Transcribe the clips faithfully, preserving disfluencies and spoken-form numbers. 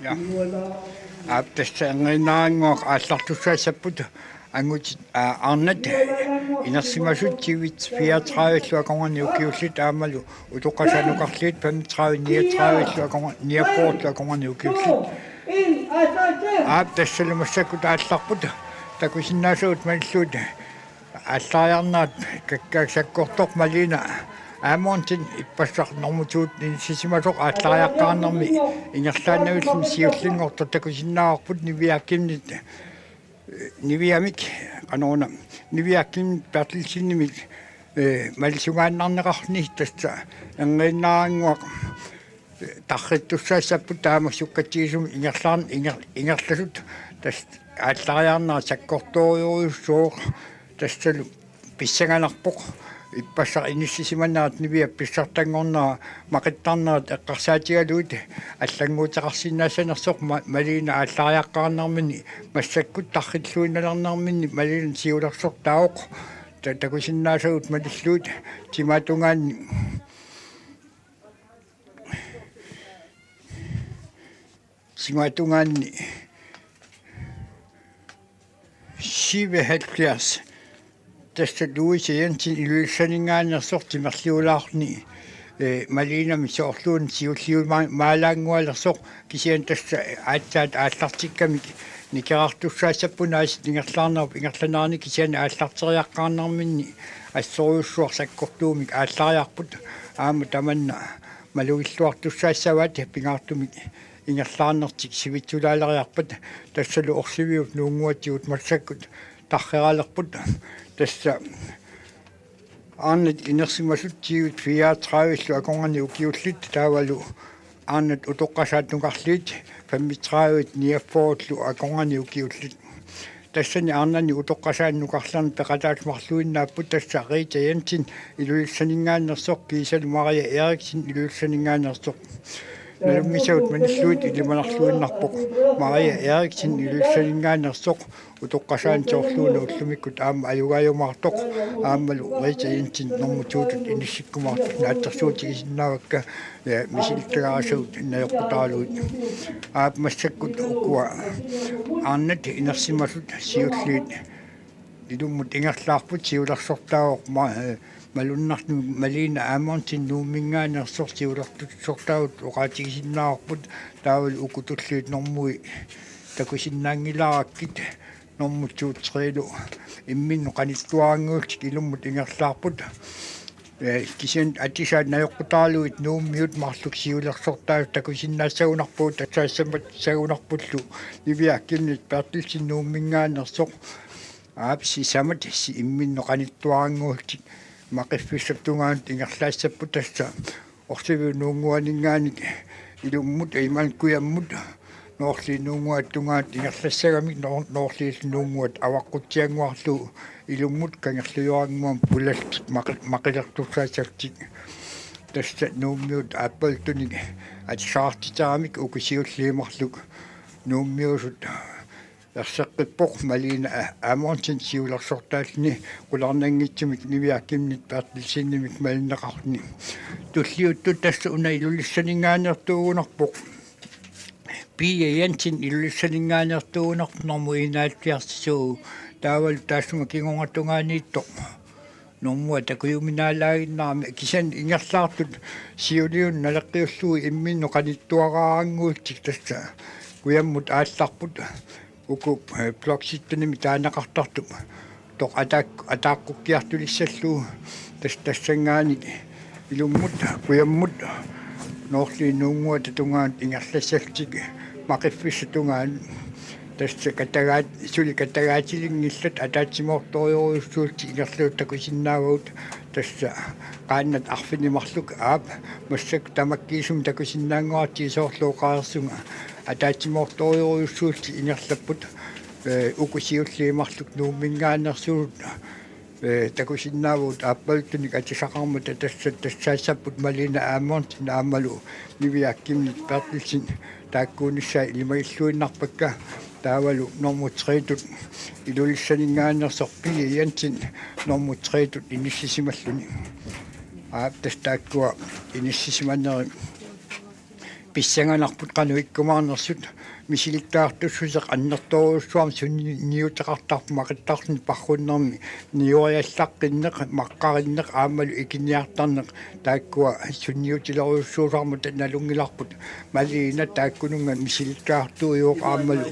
Ja. Aap, tassa Anginnarannguaq aallartussaassapput angutit, aa, arnat inersimasut tyve fireogtredive-llu akornanni ukiullit aammalu utoqqasaat nukarliit femogtredive niogtredive-llu akornanni niogfyrre-llu akornanni ukiullit. Aap, tassalu massakkut aallarput takusinnaasagut malillugu aallariarnerat kakkaak sakkortooq Malene Amundsen ippassaq normu to-t inissisimasoq aallariaqqaarnermi ingerlaannavilluni siullinngortoq takusinnaavarput Niviaq Kimnit, Niviamik, qanoruna, Niviaq Kim Berthelsenimik, ee, malisugaannarneqarluni tassa Anginnarannguaq tarrittussaassapput taama sukkatsigisumik ingerlaan-, inger-, ingerlasut tassa aallariarnerat sakkortoorujussuuvoq tassalu pissanganarpoq ippassaq inissisimanerat Niviap pissartanngornera maqittarnerat eqqarsaatigalugit allannguuteqarsinnaassanersoq ma-, Malene aallariaqqaarnermini massakkut tarrilluinnalernermini Malene siulersortaavoq ta-, takusinnaasagut malillugit timaatungaanni Timaatungaanni syvoghalvfjerds. Tassa Louise Jensen Ilulissaninngaanneersoq timerliulaarluni, ee, Malenemi soorluuna siulliuma-, maalaanngualersoq kisianni tassa aatsaat aallartikkamik nikerartussaassapput aasiit ingerlaarnerup ingerlanerani kisianni aallarteriaqqaarnerminni assorujussuaq sakkortuumik aallariarput aamma tamanna malugilluartussaassavaat pingaartumik ingerlaarnertik sivitsulaaleriarpat tassalu orsiviup nuunnguatigut massakkut tarreralerput tassa arnat inersimasut tyve fireogtredive-llu akornanni ukiullit taavalu arnat utoqqasaat nukarliit femogtredive niogfyrre-llu akornanni ukiullit. Tassani arnani utoqqasaani nukarliani peqataasut marluinnaapput tassa Rita Jensen Ilulissaninngaanneersoq kiisalu Maria Eriksen Ilulissaninngaanneersoq. Nalunngitsut malillugit ilimanarluinnarpoq Maria Eriksen Ilulissaninngaanneersoq utoqqasaani soorluuna ullumikkut aamma ajugaajumaartoq aammalu Rita Jensen normu to-tut inissikkumaartoq naatsorsuutigisinnaavakka, ee, misilittagaasagut najoqqutaaluit. Aap massakkut ukua arnat inersimasut siulliit ilummut ingerlaarput siulersortaavoq ma-, ee, malunnartumik Malene Amundsen Nuumminngaanneersoq siulersortaavut oqaatigisinnaavarput taavalu uku tulliit normui takusinnaanngilaarakkit normu to-tre-lu imminnut qanittuarannguullutik ilummut ingerlaarput. Ee, kisianni atisaat najoqqutaaluit Nuummiut marluk siulersortaasut takusinnaassagunarpagut tassaassamassagunarpullu Niviaq Kimnit Berthelsen Nuumminngaanneersoq aap sisamat si-, imminnut qanittuarannguullutik maqiffissap tungaanut ingerlaassapput tassa orsiviup nuunnguaninngaanniit ilummut imaluunniit kujammut Noorliit Nuunnguata tungaanut ingerlassagamik Noor-, Noorliillu Nuunnguat avaqquttiannguarlugu ilummut kangerlujoraannguamik pulallutik maqi-, maqilertussaassallutik. Tassa Nuummiut aappaluttunik atisaqartitaramik uku siulliit marluk Nuummiusut erseqqippoq Malene A-, Amundsen siulersortaalluni qularnanngitsumik Niviaq Kimnit Berthelsenimik malinneqarluni. Tulliuttoq tassa una Ilulissaninngaanneertuugunarpoq. Pia Jensen Ilulissaninngaanneertuugunarpoq normu enoghalvfjerds-isuuvoq taavalu taassuma kingorna tungaaniittoq normua takujuminaalaaginnarami kisianni ingerlaartut siuliani naleqqiullugu imminnut qanittuaraannguullutik tassa kujammut aallarput uku, ee, blok syttenimi taaneqartartup toq ataak-, ataaqqukkiartulissallugu tas-, tassanngaanniit ilummut kujammut Noorliit Nuunnguata tungaanut ingerlassallutik maqiffissap tungaanut tassa katagaat-, suli katagaatilinngillat ataatsimoortorujussuullutik ingerlasut takusinnaavagut tassa qaannat arfineq-marluk aap massakkut tamakkiisumik takusinnaanngoratsigu soorlu oqareersunga ataatsimoortorujussuullutik ingerlapput, ee, uku siulliit marluk Nuumminngaanneersut, ee, takusinnaavagut aappaluttunik atisaqarmata tassa tassaassapput Malene Amundsen aammalu Niviaq Kimnit Berthelsen taakkuunissaat ilimagilluinnarpakka taavalu normu tre-tut Ilulissaninngaanneersoq Pia Jensen normu tre-tut inissisimalluni. Aap tassa taakkua inissisimaneri. Pissanganarput qanoq ikkumaarnersut, misilittagartussuseq annertoorujussuarmik sunniuteqartarpoq maqittarluni parrunnermi nioriallaqqinneq, maqqarinneq aammalu ikiniartarneq, taakkua sunniutilerujussuusarmata nalunngilarput. Malina taakkununnga misilittagartuujuvoq aammalu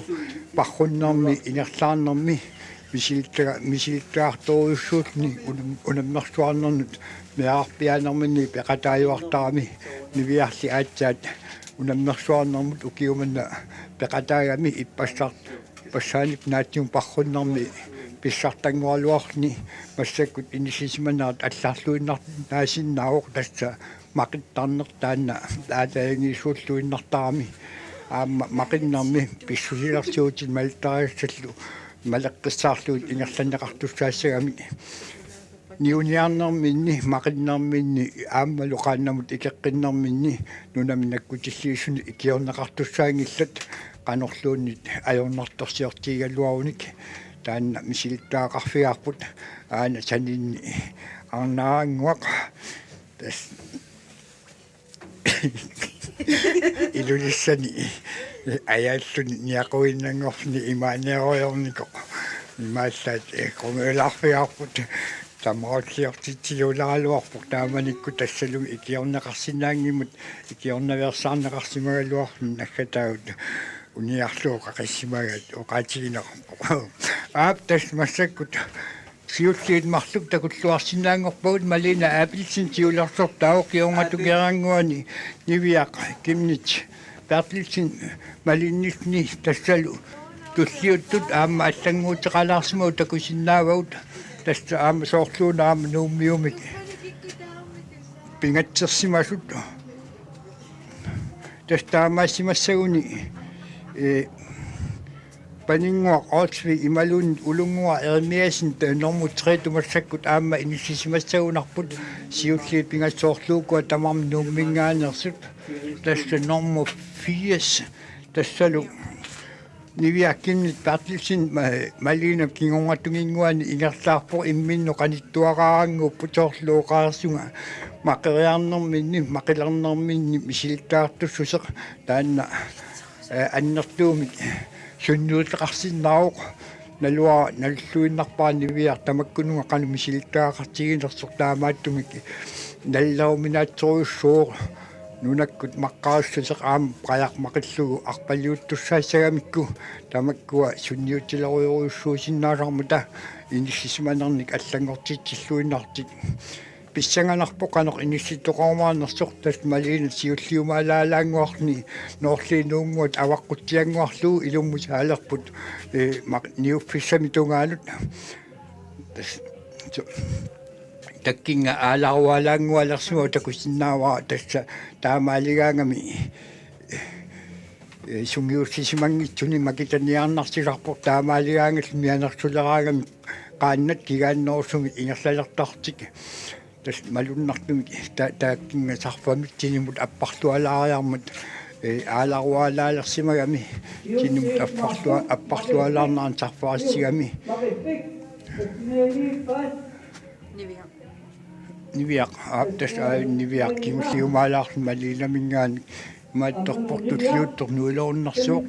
parrunnermi ingerlaarnermi misilittaga-, misilittagartorujussuulluni unam-, unammersuarnernut meerarpiaanerminni peqataajuartarami. Niviarli aatsaat unammersuarnermut ukiumanna peqataagami ippassar-, ippassaanik naatsumik parrunnermi pissartanngoraluarluni massakkut inissisimanerat allarluinnarnaasinnaavoq, tassa maqittarneq taanna aalajangiisuulluinnartarami. Aamma maqinnermi pissusilersuutit malittarissallu maleqqissaarlugit ingerlanneqartussaassagamik. Niuniarnerminni, maqinnerminni aammalu qaannamut ikeqqinnerminni nunami nakkutilliisuni ikiorneqartussaanngillat, qanorluunniit ajornartorsiortigigaluarunik. Taanna misilittagaqarfigaarput aana saninni Arnaannguaq. Tassa Ilulissani ajaalluni niaquinnanngorluni imaaneerujornikoq. Imaallaat, eh, qungujulaarfigaarput, tamarulliortitsiluulaaraluarpoq taamanikkut, tassalumi ikiorneqarsinnaanngimmat ikiornaveersaarneqarsimagaluarluni naggataagut uniarlugu qaqissimagaat oqaatigineqarpoq. Aap, tassa massakkut siulliit marluk takulluarsinnaanngorpagut, Malina Abelsen siulersortaavoq, kingornatigut Geerannguani Niviaq Kimnit Berthelsen Malinissani, tassalu tulliuttut aamma allannguuteqalaarsimagut takusinnaavagut, tassa aamma soorluuna aamma Nuummiumik pingatsersimasut. Tassa taamaassimassaguni, eh, Paninnguaq Olsvig imaluunniit Ulunnguaq Jeremiassen, ta-, normu tre-tut massakkut aamma inissisimassagunarput, siulliit pingasut soorlu ukua tamarmik Nuumminngaanneersut. Tassa normu firs, tassalu Niviaq Kimnit Berthelsen Ma-, Malinap kingornatigut ingerlaarpoq, imminnut qanittuaraannguupput, soorlu oqarsunga maqeriarnerminni, maqilernerminni misilittagartussuseq taanna, eh, annertuumik sunniuteqarsinnaavoq. Naluara nalulluinnarpara Niviaq tamakkununnga qanoq misilittagaqartiginersoq, taamaattumik naleruminaatsorujussuuvoq nunakkut maqqarissuseq aamma qajaq maqillugu arpaliuttussaassagamikku, tamakkua sunniutilerujorujussuusinnaasarmata inissisimanernik allanngortitsilluinnarlutik. Pissanganarpoq qanoq inissittoqarumaarnersoq, tassa Malina siulliumaalaalaannguarluni Noorliit Nuunnguat avaqqutsiannguarlugu ilummut saalerput, eh, maq-, niuffissamik tungaanut. Tassa, su-, takkinnga aalaruaalaanngualersimavoq, takusinnaavara tassa taamaaligaangami, eh, sungiussisimanngitsuni makitaniarnarsisarpoq, taamaaligaangallu mianersuleraangami qaannat kigaannerusumik ingerlalertarlutik. Tassa malunnartumik ta-, taakkinnga sarfamik tinimut apparlualaariarmat, eh, aalaruaalaalersimagami tinimut apparlua-, apparlualaarnerani sarfarissigami. Niviaq. Niviaq, aap, tassa aajuna Niviaq kingulliumaalaarluni Malinaminngaanniit imaattorpoq tulliuttoq nuilerunnersuuvoq.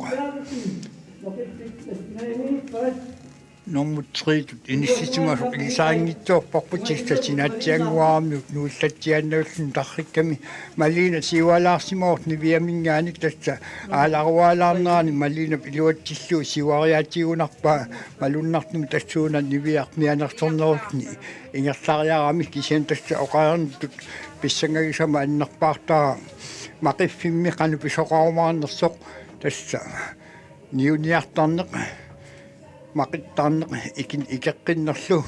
Normu tre-tut inissisimasoq ilisarinngitsiarparput, tassa sinaatsiannguaramiuk nuillatsiaannarluni tarrikkami. Malina siualaarsimavoq Niviaminngaanniit, tassa aalaruaalaarnerani Malinap iluatsillugu siuariaatigunarpaa, malunnartumik tassuuna Niviaq mianersornerullugu ingerlariarami, kisianni tassa oqarnittut pissangagisama annerpaartara maqiffimmi qanoq pisoqarumaarnersoq, tassa niuniartarneq, maqittarneq, ikin-, ikeqqinnerlu,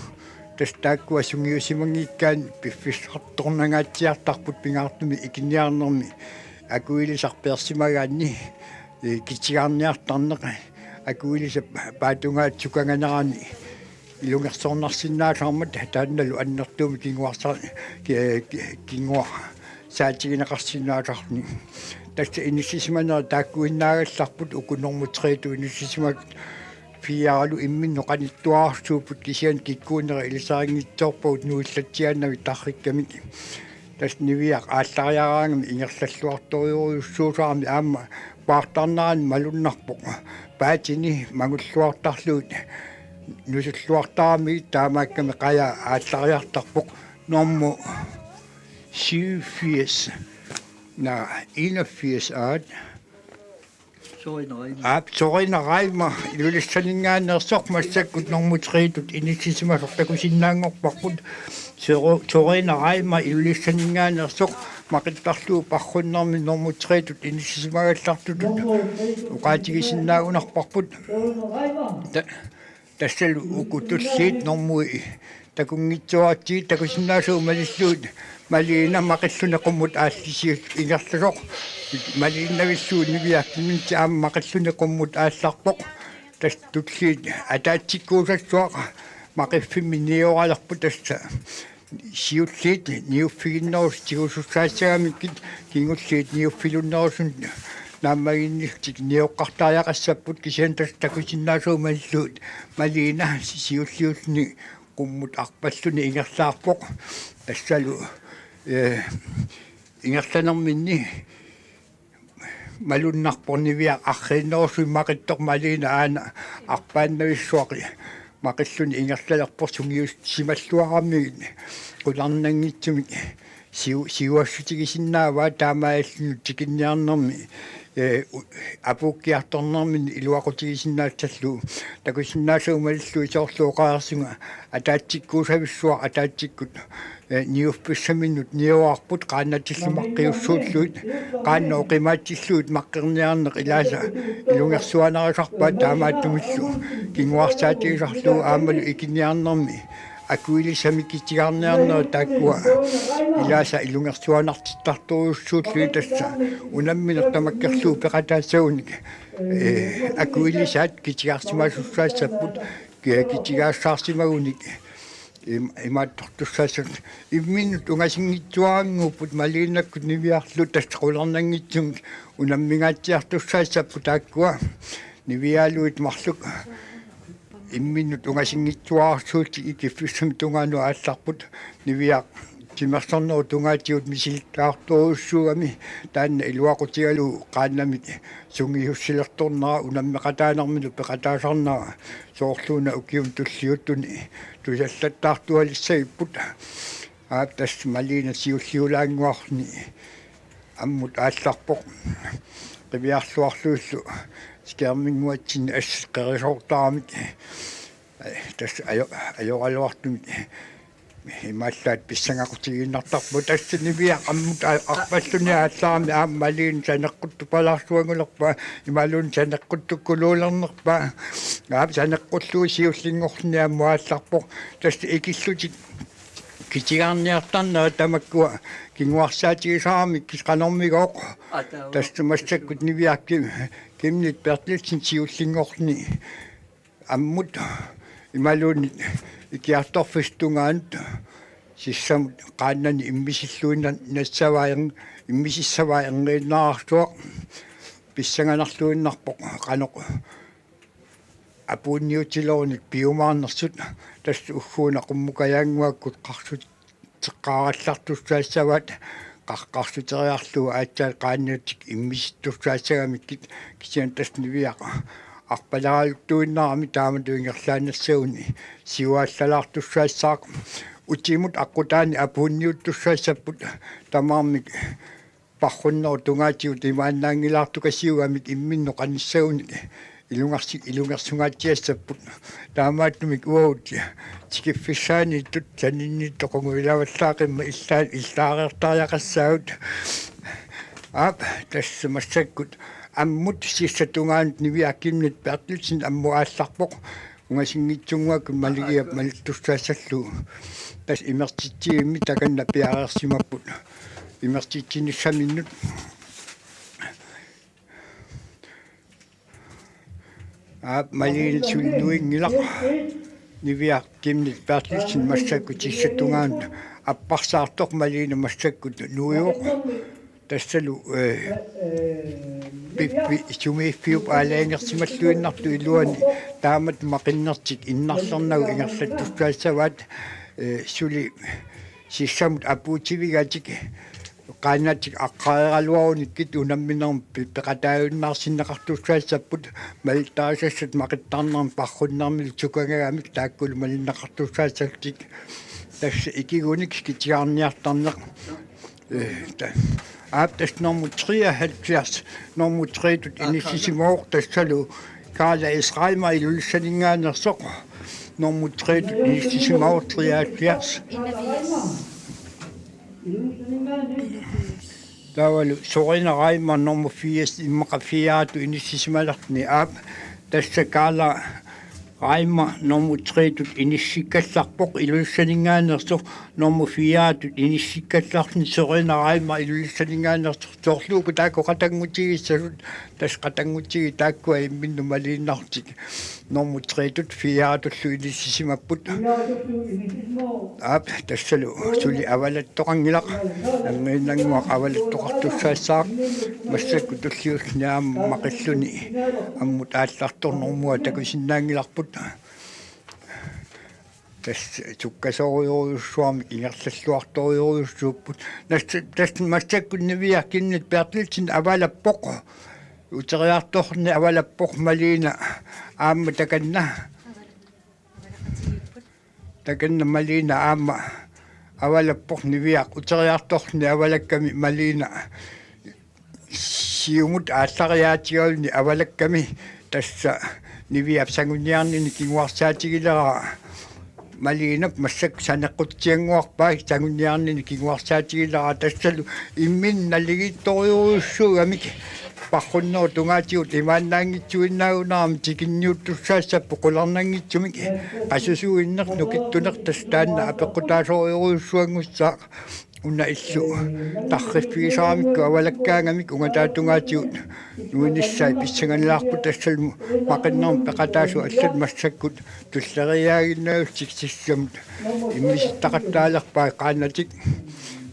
tassa taakkua sungiussimanngikkaanni piffissartornangaatsiartarput, pingaartumik ikiniarnermi akuilisaq peersimagaanni, eh, kitigaarniartarneq, akuilisap paatungaata sukanganerani ilungersornarsinnaasarmat, taannalu annertuumik kinguarsa-, ki-, ki-, kinguarsaatigineqarsinnaasarluni. Tassa inissisimanerit taakkuinnaagallarput, uku normu tre-tut inissisimasut fire-lu imminnut qanittuararsuupput, kisianni kikkuunerit ilisarinngitsiarpagut nuillatsiaannavik tarrikkamik. Tassa Niviaq aallariaraangami ingerlalluartorujussuusarami aamma paartarnerani malunnarpoq. Paatini mangulluartarlugit nusulluartaramigit taamaakkami qajaa aallariartarpoq. Normu syvogfirs, na, enogfirs aat. Sorina Reimer. Aap, Sorina Reimer Ilulissaninngaanneersoq massakkut normu tre-tut inissisimasoq takusinnaanngorparput. Soro-, Sorina Reimer Ilulissaninngaanneersoq maqittarlugu paarrunnermi normu tre-tut inissisimagallartutut oqaatigisinnaagunarparput. Ta-, Tassalu uku tulliit normui takunngitsoortut takusinnaasagut malillugit Malina maqilluni qummut aallisigut ingerlasoq. Maliinnavillugu Niviaq Kimnitsi aamma maqilluni qummut aallarpoq. Tassa tulliit ataatsikkuusassuaq maqiffimmi nioralerput tassa. Siulliit niuffiginnerusut tigusussaassagamikkit kingulliit niuffilunnerusunut naammaginnissutik nioqqartariaqassapput kisianni tassa takusinnaasagut malillugit Malina siulliulluni qummut arpalluni ingerlaarpoq. Tassalu, eh, ingerlanerminni malunnarpoq Niviaq arriinnerusunik maqittoq Malina aana arpaannavissuaq maqilluni ingerlalerpoq sungiussimalluaramigit qularnanngitsumik siu-, siuassutigisinnaavaa taamaalilluni tikinniarnermi, eh, u-, apuukkiartornermini iluaqutigisinnaassallugu takusinnaasagut malillugit soorlu oqarsunga ataatsikkuusavissuaq ataatsikkut eh, niuffissaminnut nioraarput qaannatillu maqqiussuullugit, qaannat oqimaatillugit maqqinniarneq ilaasa ilungersuanarisarpaat taamaattumillu kinguarsaatigisarlugu aammalu ikinniarnermi akuilisamik kitigaarniarnerit taakkua ilaasa ilungersuanartittartorujussuullugit tassa unammineq tamakkerlugu peqataassagunik, eh, akuilisaat kitigaarsimasussaassapput ki-, kitigaassaarsimagunik im-, imaattortussaassat imminnut ungasinngitsuaraannguupput Malinakkut Niviarlu tassa qularnanngitsumik unammingaatsiartussaassapput taakkua Nivialuit marluk imminnut ungasinngitsuararsuutit ikiffissami tungaanut aallarput Niviaq timersornerup tungaatigut misilittagartorujussuugami taanna iluaqutigalugu qaannamik sungiussilertornera unammeqataanermini peqataasarnera soorluuna ukiuni tulliuttuni tusallattaartualissagipput. Aap tassa Malina siulliulaannguarni ammut aallarpoq. Qiviarluarlugillu skærminnguatsinni assut qerisoortaramik. Tassa ajo-, ajoraluartumik imaallaat pissangaqutigiinnartarpoq tassa Niviaq ammut a-, arpalluni aallarami aamma Malina saneqquttupalaarsuanngulerpaa imaluunniit saneqquttukkuluulernerpaa. Aap saneqqullugu siullinngorluni ammut aallarpoq. Tassa ikillutik kitigaarniartarnerat tamakkua kinguarsaatigisaramik kis qanormigooq. Tassa massakkut Niviaq Kim-, Kimnit Berthelsen siullinngorluni ammut imaluunniit ikiartorfissap tungaanut sissamut qaannani immisilluinna-, nassavaa ern-, immisissavaa erniinnararsuaq pissanganarluinnarpoq qanoq apuunniutilerunik piumaarnersut tassa ugguuna qummukajaannguakkut qarsut teqqaarallartussaassavaat qaqqarsuteriarlugu aatsaat qaannatik immisittussaassagamikkit kisianni tassa Niviaq arpalaagaluttuinnarami taamatut ingerlaannassaguni siuaallalaartussaassaaq utimut aqqutaani apuunniuttussaassapput tamarmik parrunnerup tungaatigut imaannaanngilaartukasiugamik imminnut qanissagunik ilungersi-, ilungersungaatsiassapput. Taamaattumik uagut tikiffissaaniittut saninniittut qungujulavallaaqimmat illa-, illaareertariaqassaagut. Aap, tassa massakkut ammut sissap tungaanut Niviaq Kimnit Berthelsen ammut aallarpoq. Ungasinngitsunnguakkut Maligiap malittussaassallugu. Tassa imertitsivimmi takanna piareersimapput. Imertitsinissaminnut. Aap, Malina suli nuinngilaq. Niviaq Kimnit Berthelsen massakkut sissap tungaanut apparsaartoq Malina massakkut nuivoq. Tassalu, eh, pippi sumiiffiup aalajangersimalluinnartup iluani taamatut maqinnertik innarlernagu ingerlattussaassavaat, eh, suli sissamut apuutivigatik qaannatik aqqareeraluarunikkit unamminermi pi-, peqataajunnaarsinneqartussaassapput, malittarisassat maqittarnermi parrunnermilu tukangagamik taakkulu malinneqartussaassallutik. Tassa ikigunik skitigaarniartarneq. Øh, ta-, aap, tassa nummer treoghalvfjerds, nummer tre-tut inissisimavoq, tassalu Karla S. Reimer Ilulissaninngaanneersoq, nummer tre-tut inissisimavoq, treoghalvfjerds. Taavalu Sorina Reimer nummer firs, immaqa fire-tut inissisimalerluni, aap, tassa Karla Reimer nummer tre-tut inissikkallarpoq, Ilulissaninngaanneersoq, nummer fire-tut inissikkallarluni Sorina Reimer Ilulissaninngaanneersoq. Soorlu uku taakku qatanngutigissallutik, tassa qatanngutigisat taakkua imminnut maliinnarlutik nummer tre-tut fire-tullu inissisimapput. Aap, tassalu suli avalattoqanngilaq, angiinnannguaq avalattoqartussaassaaq, massakkut tulliulluni aamma maqilluni ammut aallartornermua takusinnaanngilarput. Tassa sukkasoorujorujussuarmik ingerlalluartorujorujussuupput. Tassa, tassa massakkut Niviaq Chemnitz Berthelsen avalappoq. Uteriartorneq avalappoq Malene aamma takanna. Takanna Malene aamma avalappoq, Niviaq uteriartorneq avalakkami Malene siumut aallariaatigaluni avalakkami, tassa Niviap sangunniarnini kinguarsaatigileraa. Malenep massakkut saneqqutsiannguarpai, sangunniarnini kinguarsaatigileraa, tassalu imminnut naligiittorujorujussuugamik parrunnerup tungaatigut imaannaanngitsuinnaagunarami tikinniuttussaassapput qularnanngitsumik, qasusuinneq nukittuneq, tassa taanna apeqqutaasorujorujussuanngussaaq. Una illu tarriffigisaramikku avalakkaangamik ungataatungaatigut nuinissai pissanganalaarput, tassalu maqinnermi peqataasut allat massakkut tulleriiaaginnarlutik sissamut immisittaqattaalerpai qaannatik.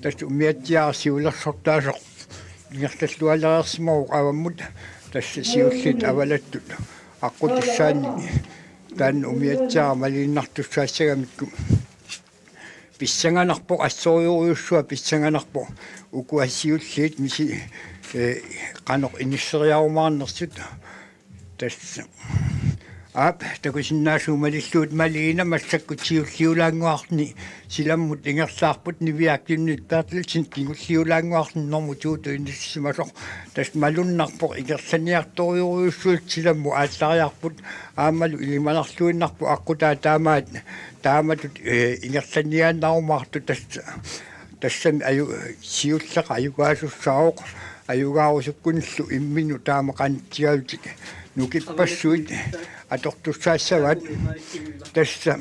Tassa umiatsiaat siulersortaasoq ingerlallualereersimavoq avammut, tassa siulliit avalattut aqqutissaannik taanna umiatsiaat maliinnartussaassagamikku. Pissanganarpoq, assorujorujussuaq pissanganarpoq. Ukua siulliit misi-, eh, qanoq inisseriarumaarnersut. Tassa. Aap, takusinnaassuugut malillugit Malene massakkut siulliulaannguarluni silammut ingerlaarput, Niviaq Chemnitz Berthelsen kingulliulaannguarluni normu to-tut inissisimasoq. Tassa malunnarpoq ingerlaniartorujorujussuit silammut aallariarput, aammalu ilimanarluinnarpoq aqqutaa taamaat taamatut, eh, ingerlaniaannarumaartoq, tassa, tassami aju-, siulleq ajugaasussaavoq, ajugaarusukkunillu imminnut taama qanitsigalutik nukippassuit atortussaassavaat, tassa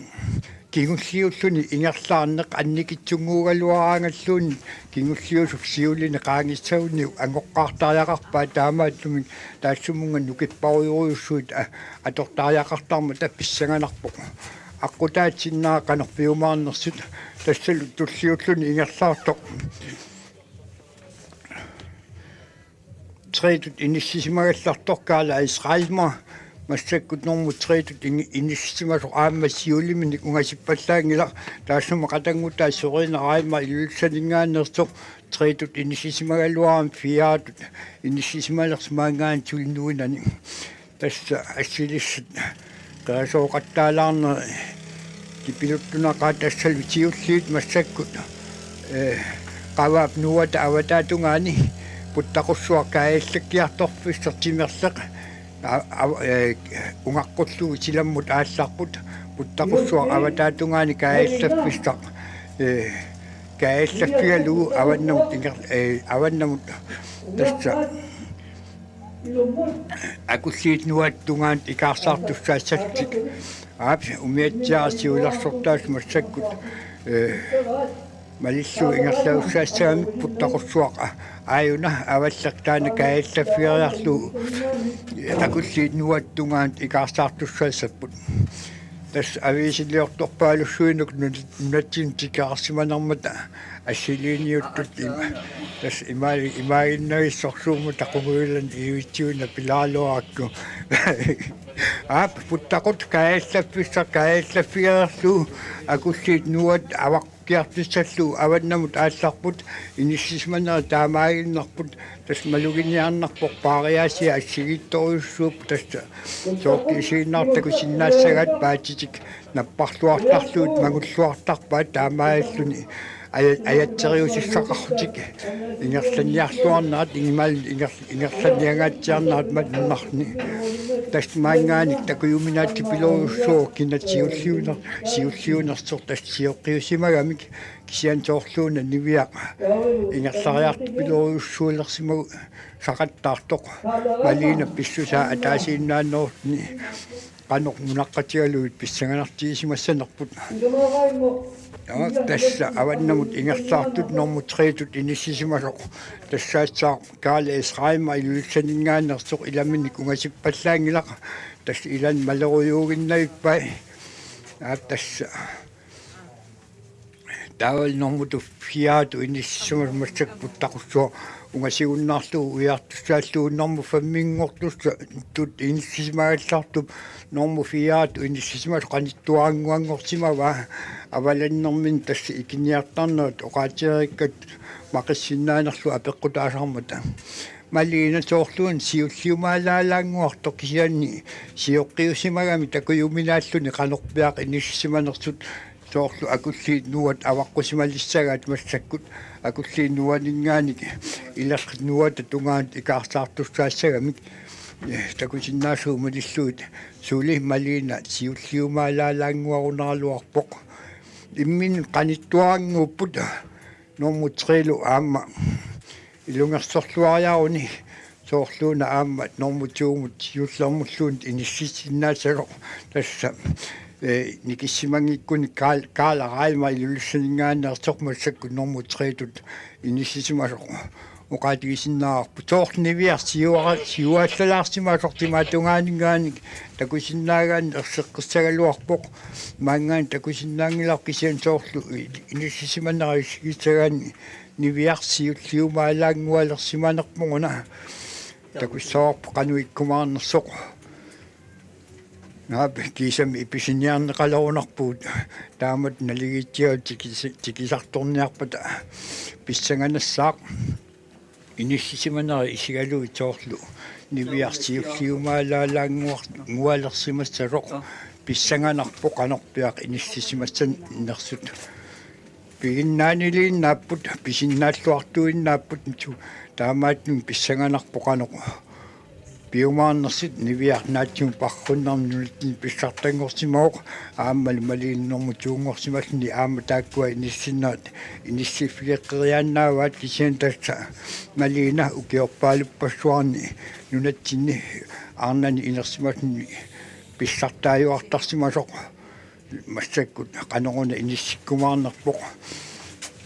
kingulliulluni ingerlaarneq annikitsunnguugaluaraangalluunniit kingulliusup siuliani qaangiissaguniuk angoqqaartariaqarpaat, taamaattumik taassumunnga nukipparujorujussuit a-, atortariaqartarmata pissanganarpoq. Aqqutaat sinnera qanoq piumaarnersut, tassalu tulliulluni ingerlaartoq tre-tut inissisimagallartoq Karla S. Reimer, massakkut normu tre-tut in-, inissisimasoq aamma siuliminik ungasippallaanngilaq, taassuma qatanngutaa Sorina Reimer Ilulissaninngaanneersoq, tre-tut inissisimagaluarami fire-tut inissisimalersoq maanngaanniit suli nuinani. Tassa assilissat qerasooqattaalaarneri kipiluttunaqaat, tassalu siulliit massakkut, eh, Qavaap nuuata avataatungaani puttaqussuaq kaajallakkiartorfissaq timerleq, a-, a-, eh, ungaqqullugu silammut aallarput, puttaqussuaq avataatungaani kaajallaffissaq, eh, kaajallaffigalugu avannamut inger-, eh, avannamut tassa Akulliit nuuata tungaanut ikaarsaartussaassallutik. Aap, umiatsiaat siulersortaasut massakkut, eh, malillugu ingerlasussaassagamik puttaqussuaq aajuna avalleq taanna kaajallaffigeriarlugu akulliit nuuata tungaanut ikaarsaartussaassapput. Tassa aviisiliortorpaalussuinuk nunat-, nunatsinni tikiarsimanermata assiliiniuttut ima. Tassa ima-, imaaginnavissorsuummata qungujulani iivitsuina pilaaraluarakku. Aap, puttaqut kaajallaffissaq kaajallaffigereerlugu akulliit nuuata avaq-, Kiartussallu avannamut aallarput, inissisimanerit taamaaginnarput, tassa maluginiarnarpoq paariaasia assigiittorujussuupput, tassa soorlu isiginnaartut takusinnaassagaat paatitik napparluartarlugit mangulluartarpaat taamaalilluni aja-, ajatseriusussaqarlutik ingerlanniarluarnerat imaluunniit inger-, ingerlanniangaatsiarnerat malunnarluni. Tassa maanngaanniit takujuminaatipilorujussuuvoq kina siulliuner-, siulliunersoq tassa sioqqiusimagamik kisianni soorluuna Niviaq ingerlariartupilorujussuulersimagu saqattaartoq Malina pissusaa ataasiinnaannerulluni qanoq nunaqqatigalugit pissanganartigisimassanerput. Taava tassa avannamut ingerlaartut normu tre-tut inissisimasoq tassaassaaq Karl S. Reimer Ilulissaninngaanneersoq ilaminnik ungasippallaanngilaq, tassa ilani malerujuuginnavippai. Aap, tassa taavalu normu fire-tut inissisimasoq massakkut takussua ungasigunnaarlugu ujartussaallugu normu fem-inngortussatut inissisimagallartup normu fire-tut inissisimasoq qanittuarannguanngorsimavaa, avalannermini tassa ikiniartarnerat oqaatigereerakku maqissinnaanerlugu apeqqutaasarmata. Malina soorluuna siulliumaalaalaannguartoq kisianni sioqqiusimagami takujuminaalluni qanorpiaq inissisimanersut, soorlu akulliit nuuat avaqqusimalissagaat massakkut akulliit nuuaninngaanniit ileqqit nuuata tungaanut ikaarsaartussaassagamik, eh, takusinnaassuup malillugit suli Malina siulliumaalaalaannguarunaraluarpoq. Imminut qanittuarannguupput normu tre-lu aamma ilungersorluariaruni, soorluuna aamma normu to-mut siullermulluunniit inissisinnaassasoq tassa, eh, nikissimanngikkunik Karl, Karl Reimer Ilulissaninngaanneersoq massakkut normu tre-tut inissisimasoq oqaatigisinnaavarput. Soorlu Niviaq siua-, siuaallalaarsimasoq timaatungaaninngaanniit takusinnaagaanni erseqqissagaluarpoq. Maanngaanniit takusinnaanngilarput kisianni soorlu i-, inissisimanerit isigissagaanni Niviaq siulliumaalaanngualersimanerpoq una. Takussavarput qanoq ikkumaarnersoq. Naap, kiisami ipisiniarneqalerunarpugut. Taamatut naligiitsiartut tikis-, tikisartorniarpata pissanganassaaq. Inissisimanerit isigalugit soorlu Niviaq siulliumaalaalaannguar-, ngualersimassasoq pissanganarpoq qanorpiaq inissisimassanersut. Piginnaaniliinnaapput, pisinnaalluartuinnaapput, taamaattumik pissanganarpoq qanoq piumaarnersut. Niviaq naatsumik paarrunnermik nunatsinni pissartanngorsimavoq, aammalu Malina normu to-nngorsimalluni aamma taakkua inissinnaanerat inissiffigeqqeriaannaavaat, kisianni tassa Malina ukiorpaaluppassuarni nunatsinni arnani inersimasuni pissartaajuartarsimasoq massakkut qanoruna inissikkumaarnerpoq.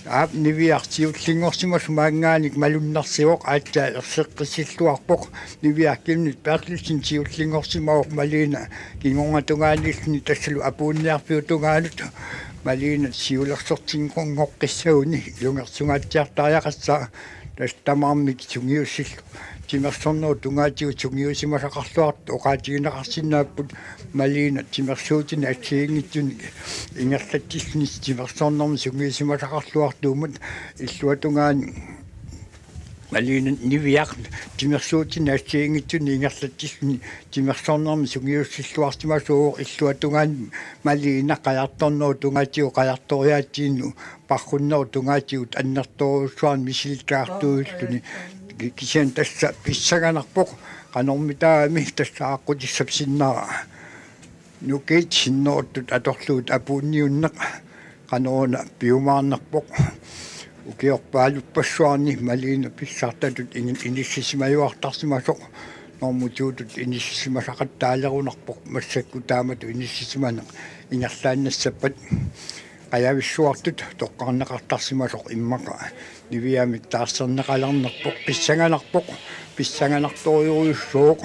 Aap, Niviaq siullinngorsimasoq maanngaanniit malunnarsivoq, aatsaat erseqqissilluarpoq. Niviaq Kenneth Berthelsen siullinngorsimavoq Malina kingornatungaaniilluni tassalu apuunniarfiup tungaanut. Malina siulersortinngoqqissaguni ilungersungaatsiartariaqassaaq. Tassa tamarmik sungiussillu timersornerup tungaatigut sungiusimasaqarluartut oqaatigineqarsinnaapput Malina timersuutinik assigiinngitsunik ingerlatsilluni timersornermik sungiusimasaqarluartuummat. Illuatungaani Malina Niviaq timersuutinik assigiinngitsunik ingerlatsilluni timersornermik sungiussilluarsimasuuvoq. Illuatungaani Malina qajartornerup tungaatigut qajartoriaatsiinnut paarrunnerup tungaatigut annertoorujussuarnik misilittagartuulluni. Ki-, kisianni tassa pissanganarpoq, qanormitaami tassa aqqutissap sinnera nukiit sinneruttut atorlugit apuunniunneq qanoruna piumaarnerpoq. Ukiorpaaluppassuarni Malina pissartatut in-, inissisimajuartarsimasoq normu to-tut inissisimasaqattaalerunarpoq, massakkut taamatut inissisimaneq ingerlaannassappat. Qajavissuartut toqqarneqartarsimasoq immaqa Niviamik taarserneqalernerpoq. Pissanganarpoq, pissanganartorujussuuvoq.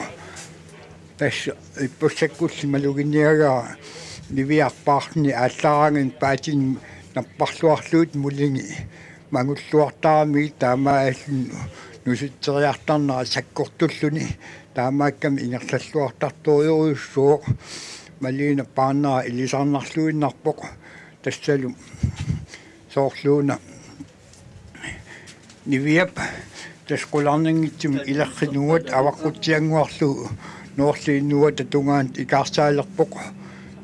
Tassa ippussakkulli maluginiagara Niviaq paarluni aallaaraangat paatini napparluarlugit mulingi mangulluartaramigit taamaalilluni nusutseriartarnera sakkortulluni, taamaakkami ingerlalluartartorujussuuvoq. Malina paarnera ilisarnarluinnarpoq. Tassalu soorluuna Niviap tassa qularnanngitsumik ilerrit nuuat avaqqutsiannguarlugu Noorliit nuuata tungaanut ikaarsaalerpoq.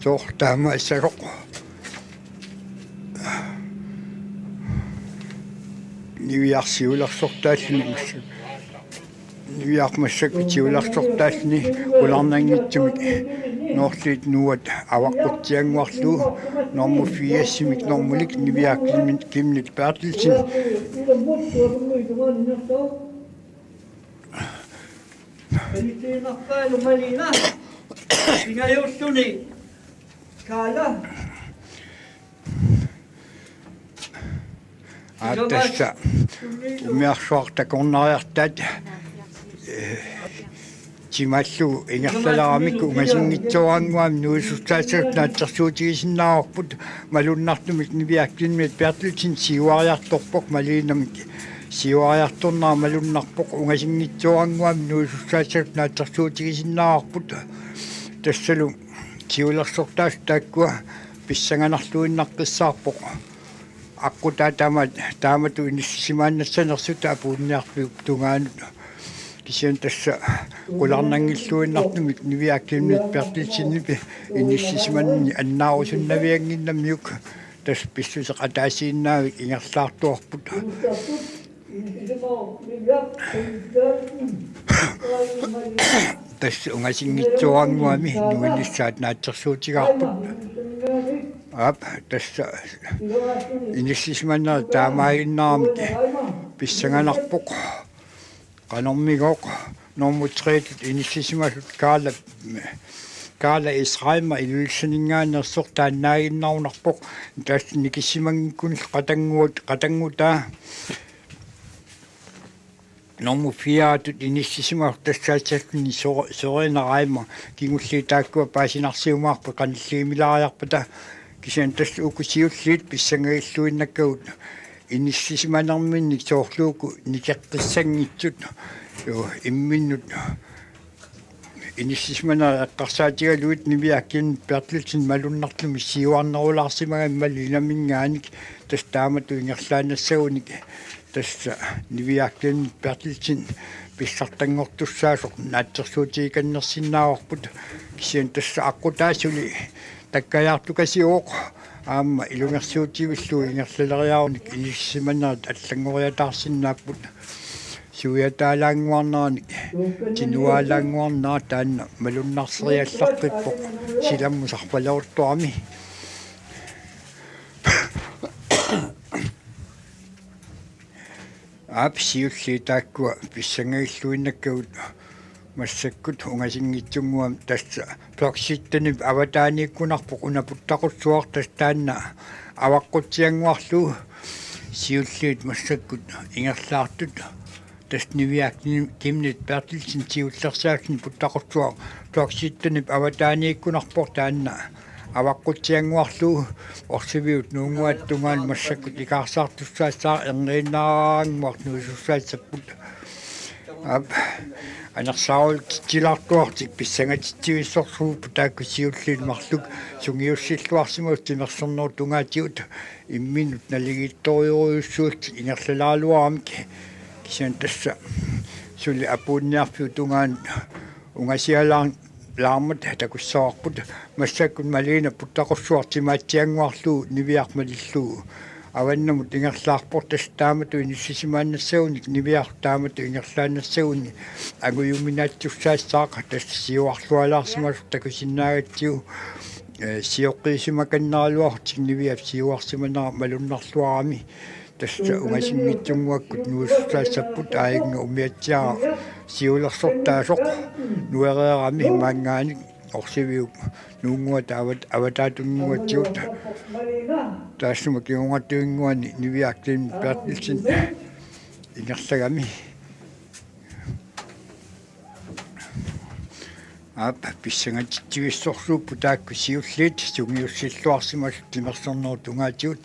Soorlu taamaassasoq. Niviarsiulersortaalluni. Niviaq massakkut siulersortaalluni qularnanngitsumik Noorliit nuuat avaqqutsiannguarlugu normu firsimik normulik Niviaq Kimnit, Kimnit Berthelsen. Aa, tassa umiarsuaq takornariartaat, eh, timallugu ingerlaleramikku ungasinngitsoorannguamik nuisussaassasut naatsorsuutigisinnaavarput malunnartumik Niviaq Kimnit Berthelsen siuariartorpoq Malinamik. Siuariartornera malunnarpoq ungasinngitsoorannguamik nuisussaassasut naatsorsuutigisinnaavarput. Tassalu siulersortaasut taakkua pissanganarluinnaqqissaarpoq. Aqqutaa tamaat, taamatut inissisimaannassanersutaa apuunniarfiup tungaanut. Kisianni tassa qularnanngilluinnartumik Niviaq Kimnit Berthelsenip inissisimanerni annaarusunnaviannginnamiuk tassa pissuseq ataasiinnaavik ingerlaartuarput. Tassa ungasinngitsoorannguami nuinissaat naatsorsuutigaarput. Aap, tassa inissisimanerit taamaaginnaramik pissanganarpoq. Qanormigooq normu tre-tut inissisimasut Karla, Karla Israelma Ilulissaninngaanneersoq taannaaginnarunarpoq. Tassa nikissimanngikkunik qatannguut-, qatanngutaa normu fire-tut inissisimasoq tassaassaalluni Sor-, Søren Reimer, kingulliit taakkua paasinarsiumaarput qanilligilaariarpata. Kisianni tassa uku siulliit pissangagilluinnakkagut inissisimanerminnik soorlu uku nikeqqissanngitsut. Joo, imminnut inissisimanerit eqqarsaatigalugit Niviaq Kimnit Berthelsen malunnartumik siuarnerulaarsimagami Malinaminngaanniit tassa taamatut ingerlaannassagunik tassa Niviaq Kimnit Berthelsen pissartanngortussaasoq naatsorsuutigikannersinnaavarput. Kisianni tassa aqqutaa suli takkajaartukasiuvoq aamma ilungersuutivillugu ingerlaleriarunik inissisimanerit allanngoriataarsinnaapput. Suiataalaannguarneranik tinuaalaannguarnera taanna malunnarseriallaqqippoq silammut sarfaleruttorami. Aap, siulliit taakkua pissangagilluinnakkagut massakkut ungasinngitsunnguamik tassa Floksittanip avataaniikkunarpoq una puttaqussuaq tassa taanna avaqqutsiannguarlugu siulliit massakkut ingerlaartut. Tassa Niviaq Kimnit Berthelsen siullersaasuni puttaqussuaq Floksittanip avataaniikkunarpoq taanna avaqqutsiannguarlugu Orsiviup nuunnguata tungaanut massakkut ikaarsaartussaassaaq erniinnaaraannguaq nuisussaassapput. Aap, anersaarutitsilaartuartik pissangatitsivissorsuupput taakku siulliit marluk sungiussilluarsimasut timersornerup tungaatigut imminnut naligiittorujussuullutik ingerlaleraluaramik. Kisianni tassa suli apuunniarfiup tungaanut ungasialaar-, laarmat takussavarput massakkut Malina puttaqussuaq timaatsiannguarlugu Niviaq malillugu avannamut ingerlaarpoq tassa taamatut inissisimaannassagunik Niviaq taamatut ingerlaannassagunik angujuminaatsussaassaaq tassa siuarlualaarsimasoq takusinnaagatsigu, eh, sioqqiisimakanneraluarlutik Niviap siuarsimanera malunnarluarami. Tassa ungasinngitsunnguakkut nuisussaassapput aajinnga umiatsiaq siulersortaasoq nuereerami maanngaanniit Orsiviup nuunnguata avat-, avataatunnguatigut. Taassuma kingornatiginnguani Niviaq Kimnit Berthelsen ingerlagami. Aap, pissangatitsivissorsuupput taakku siulliit sungiussilluarsimasut timersornerup tungaatigut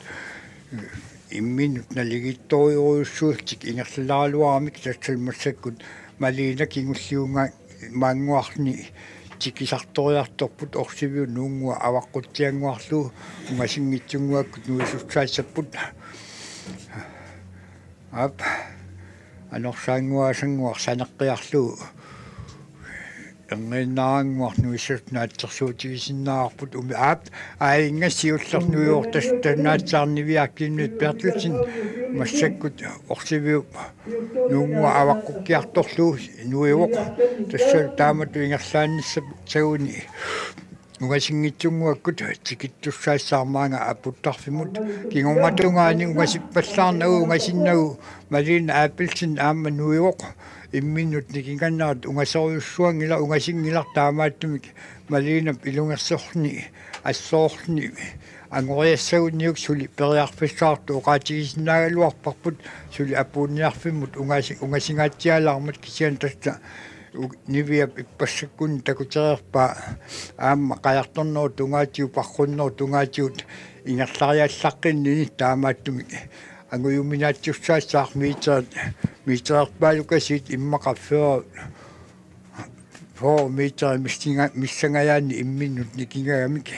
imminnut naligiittorujussuullutik ingerlaleraluaramik tassa massakkut Malina kingulliunnga-, maannguarluni tikisartoriartorput Orsiviup nuunnguaq avaqqutsiannguarlugu ungasinngitsunnguakkut nuisussaassapput. Aap, anorsaannguaasannguaq saneqqiarlugu erniinnaarannguaq nuissasoq naatsorsuutigisinnaavarput. Umi aap, aajinnga siulleq nuivoq, tassa naatsaarniviarkinnit Berthelsen massakkut Orsiviup nuunnguaq avaqqukkiartorlugu nuivoq. Tassa taamatut ingerlaannissaguni ungasinngitsunnguakkut tikittussaassaaq maanga aputtarfimmut. Kingornatungaani ungasippallaarnagu ungasinnagu Malene Abelsen aamma nuivoq. Imminnut nikinganerat ungasorujussuanngilaq, ungasinngilaq, taamaattumik Malenep ilungersorluni assorluni angoriassaguniuk suli periarfissaartut oqaatigisinnaagaluarparput, suli apuunniarfimmut ungasi-, ungasingaatsialaarmat, kisianni tassa u-, Niviap ippassakkunni takutereerpaa aamma qajartornerup tungaatigut, parrunnerup tungaatigut ingerlariallaqqinnini, taamaattumik angujuminaatsussaassaaq meterit, metererpaalukasiit immaqa fyrre, fyrre meterit missinga-, missangajaanni imminnut nikingagamik.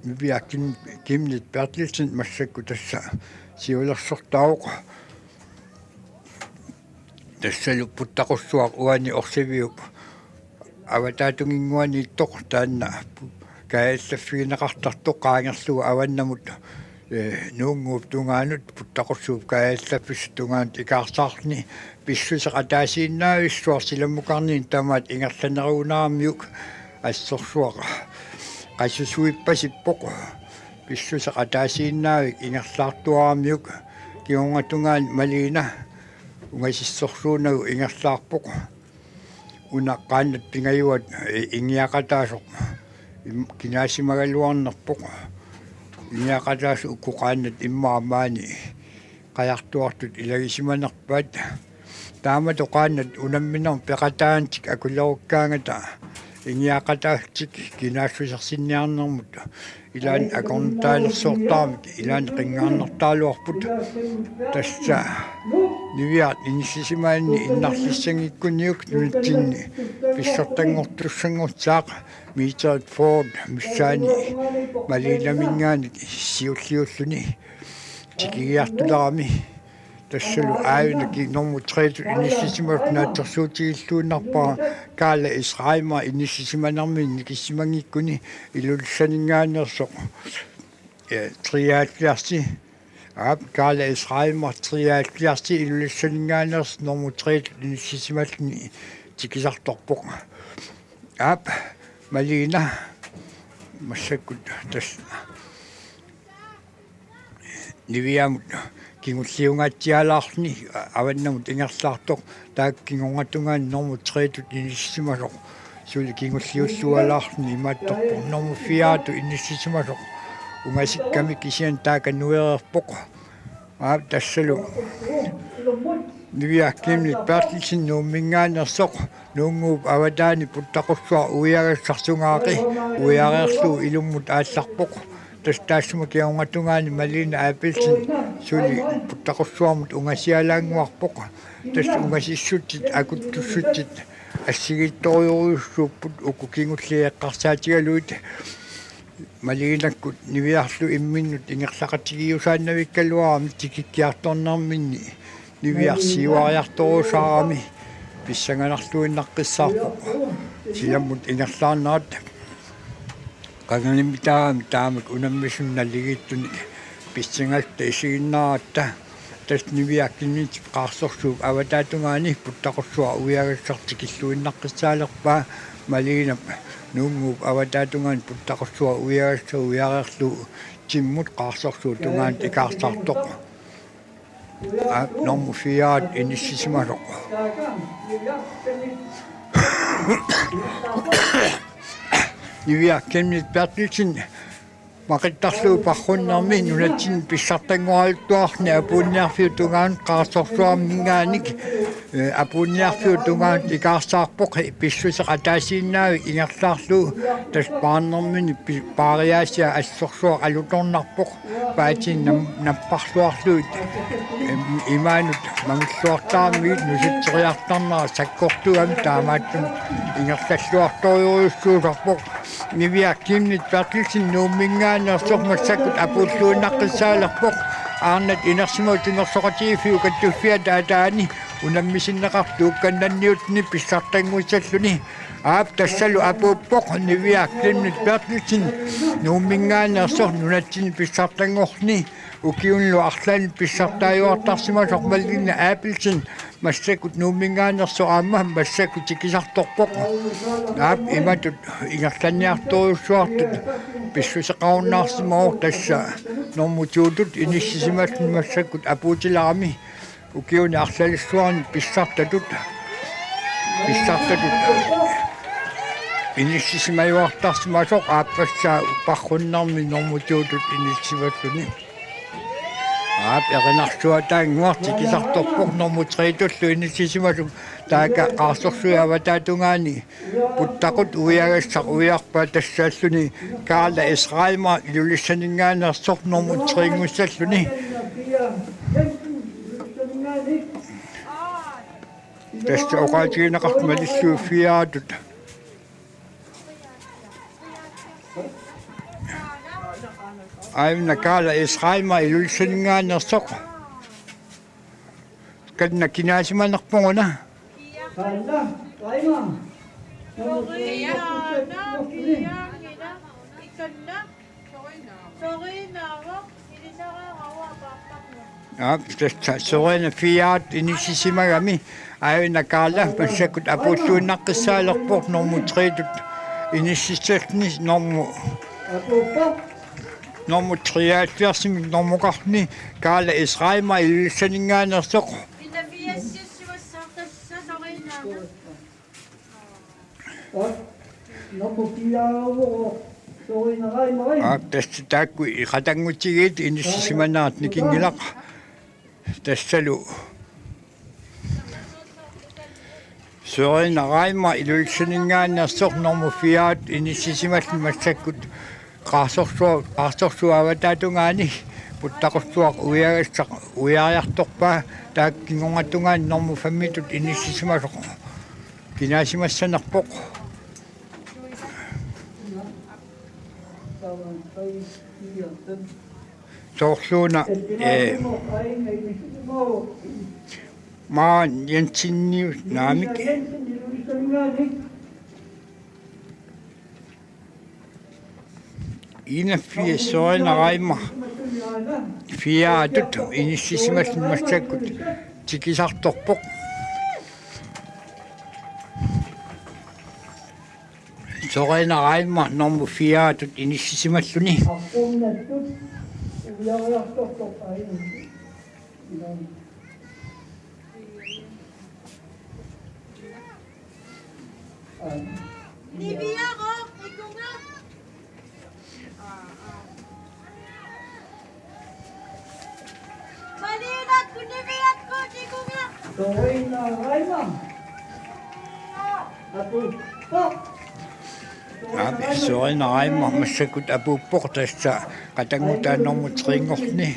Niviaq Kim-, Chemnitz Berthelsen massakkut tassa siulersortaavoq. Tassalu Puttaqussuaq uani Orsiviup avataatunginnguaniittoq, taanna kaajallaffigineqartartoq qaangerlugu avannamut, ee, nuunnguup tungaanut Puttaqussuup kaajallaffissap tungaanut ikaarsaarluni. Pissuseq ataasiinnaavissuaq silammukarniit tamaat ingerlanerugunaramiuk, assorsuaq qasusuippasippoq. Pissuseq ataasiinnaavik ingerlaartuaramiuk, kingornatungaani Malene ungasissorsuunagu ingerlaarpoq. Una qaannat pingajuat i-, ingiaqataasoq im-, kinaasimagaluarnerpoq. Ingiaqataasoq uku qaannat immaqa maani qajartuartut ilagisimanerpaat. Taamatut qaannat unamminermut peqataantik akulerukkaangata ingiaqataastik kinaassusersinniarnermut ilaanni akornutaalersoortaramik ilaanni qinngarnertaraluarput. Tassa Niviaq inissisimaninni innarlissanngikkuniuk nunatsinni pissortanngortussanngorsaaq, meterit fyrre missaani Maleneminngaanniit siulliulluni tikigiartulerami. Tassalu aajuna ki-, nummer tre-tut inissisimasoq naatsorsuutigilluinnarpara, Karla Schreiner inissisimanermini nikissimanngikkunik Ilulissaninngaanneersoq, eh, treoghalvfjerds. Aap, Karla Schreiner treoghalvfjerds Ilulissaninngaanneersoq nummer tre-tut inissisimalluni tikisartorpoq. Aap, Malene massakkut tassa Niviamut kingulliungaatsialaarluni avannamut ingerlaartoq, taakku kingornatungaani nummer tre-tut inissisimasoq suli kingulliullualaarluni imaattorpoq, nummer fire-tut inissisimasoq ungasikkamik, kisianni taaka nuereerpoq. Aap, tassalu Niviaq Chemnitz Berthelsen Nuumminngaanneersoq, Nuunnguup avataani Puttaqussuaq uiagassarsugaaqi, uiareerlugu ilummut aallarpoq. Tassa taassuma kingornatungaani Malene Abelsen suli Puttaqussuarmut ungasialaannguarpoq. Tassa ungasissutsit akuttussutsit assigiittorujussuupput uku kingulliit eqqarsaatigalugit. Malenakkut Niviarlu imminnut ingerlaqatigiusaannavikkaluarami tikikkiartornerminni. Niviaq siuariartorusaarami pissanganarluinnaqqissaarpoq. Silammut ingerlaarnerat qanganimitaarami taamak unammisunut naligiittunik pissangatta isiginnaaratta. Tassa Niviaq Chemnitz qaarsorsuup avataatungaani Puttaqussuaq uiagassaq tikilluinnaqqissaalerpaa, Malenap Nuunnguup avataatungaani Puttaqussuaq uiagassaq uiareerlugu Timmut qaarsorsuup tungaanut ikaarsaartoq. Aap, nummer fire-tut inissisimasoq. Niviaq Chemnitz Berthelsen Maqittarlugu Parrunnermi nunatsinni pissartanngoraluttuarni apuunniarfiup tungaanut Qaarsorsuarminngaanniit, eh, apuunniarfiup tungaanut ikaarsaarpoq, eh, pissuseq ataasiinnaavik ingerlaarlugu tassa paarnermini pi-, paariaasia assorsuaq alutornarpoq, paatini nam-, napparluarlugit, em, imaanut mangilluartaramigit nusitseriartarnera sakkortugami taamaattumik ingerlalluartorujussuusarpoq. Niviaq Chemnitz Berthelsen Nuumminngaanneersoq massakkut apuulluinnaqqissaalerpoq. Arnat inersimasoq timersoqatigiiffiup kattuffiata ataani unammisinneqartup tuukkannanniutini pissartanngussalluni. Aap, tassalu apuuppoq Niviaq Chemnitz Berthelsen Nuumminngaanneersoq nunatsinni pissartanngorluni. Ukiunilu arlaanni pissartaajuartarsimasoq Malene Abelsen massakkut Nuumminngaanneersoq aamma massakkut tikisartorpoq. Aap, imatut ingerlanniartorujussuartut pissuseqarunnaarsimavoq, tassa normu to-tut inissisimalluni massakkut apuutilerami. Ukiuni arlalissuarni pissartatut, pissartatut inissisimajuartarsimasoq aappassaa Parrunnermi normu to-tut inissisimalluni. Aap, erinarsuataannguaq tikisartorpoq normu tre-tullu inissisimasoq, taakku Qaarsorsuup avataatungaani Puttaqut uiagassaq uiarpaa, tassaalluni Karla S. Reimer Ilulissaninngaanneersoq normu tre-nngussalluni. Tassa oqaatigineqartoq malillugu fire-tut. Aajuna Karla S. Reimer Ilulissaninngaanneersoq. Kanna kinaasimanerpoq una. Aap, tassa Serena fire-tut inissisimagami. Aajuna Karla massakkut apuulluinnaqqissaalerpoq normu tre-tut inississalluni, normu, normu treoghalvfjerds-imik normukarluni Karla S. Reimer Ilulissaninngaanneersoq. Aap, tassa taakku qatanngutigit inissisimanerat nikinngilaq. Tassalu Serena Reimer Ilulissaninngaanneersoq normu fire-tut inissisimalluni massakkut Qaarsorsuup, Qaarsorsuup avataatungaani Puttaqussuaq uiagassaq uiariartorpaa, taakku kingornatungaani normu fem-itut inissisimasoq kinaasimassanerpoq. Soorluuna, eh, Maan Jensenius naamik. Enogfirs Serena Reimer fire-tut inissisimalluni massakkut tikisartorpoq. Serena Reimer normu fire-tut inissisimalluni. Aap, Serena Reimer massakkut apuuppoq, tassa qatanngutaa normu tre-nngorluni.